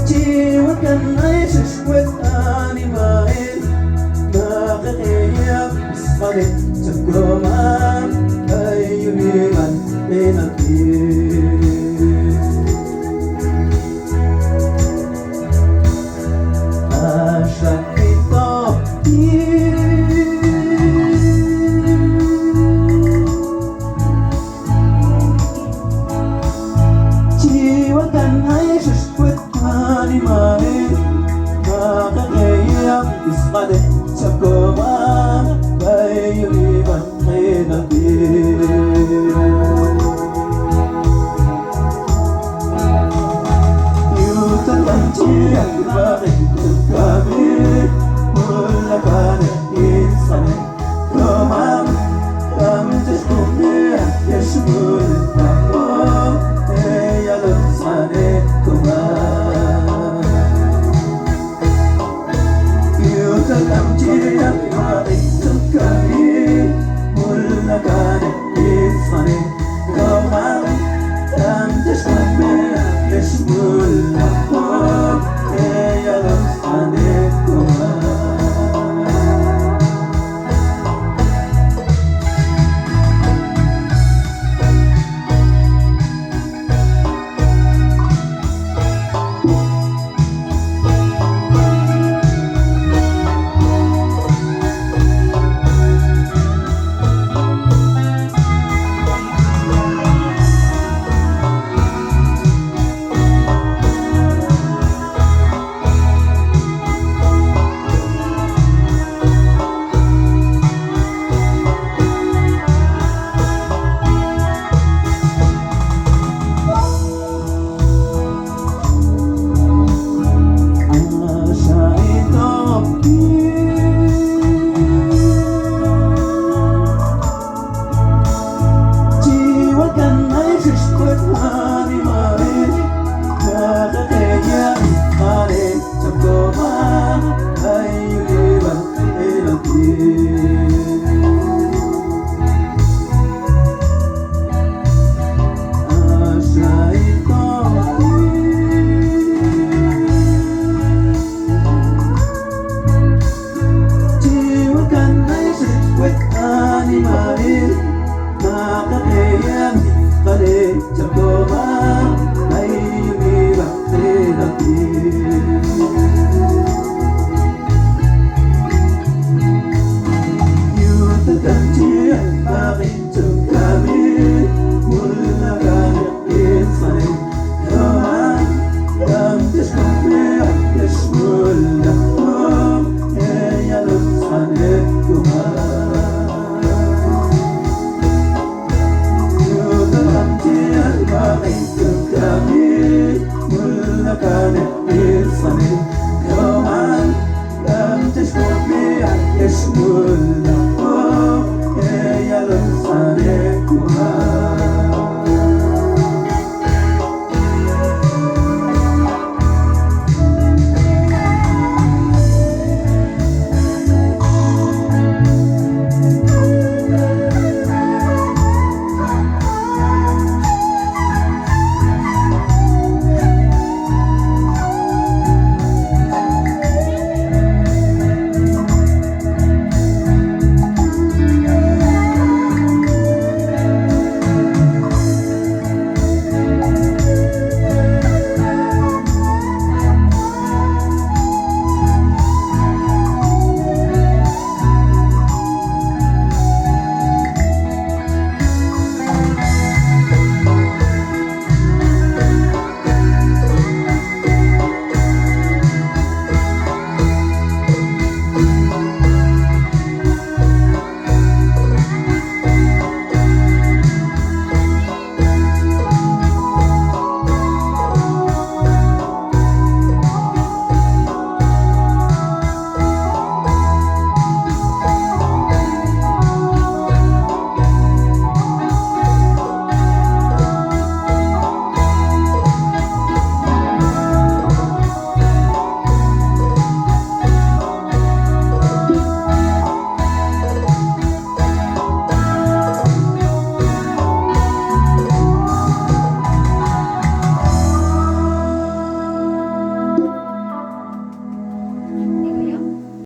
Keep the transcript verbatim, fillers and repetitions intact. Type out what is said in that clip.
Chi wal kan ay xex wet animahil, maq'eq heyaq' sq'anej cham komam, b'ay yul yib'an q'inal ti'. Axa hin to ti'. Chi wal kan ay xex wet animahil, maq'eq heyaq' sq'anej cham komam, b'ay yul yib'an q'inal ti'. Yuj tol kam chi yaq' maq'in cham kamich, mulnaj kanej yin sq'anej komam, kam chex kumb'iaj, chex mulnaj k'am, heyalon sq'anej komam. Yuj tol kam chi yaq' maq'in cham kamich, mulnaj kanej yin sq'anej komam, kam chex kumb'iaj, chex mulnaj k'am, heyalon sq'anej komam.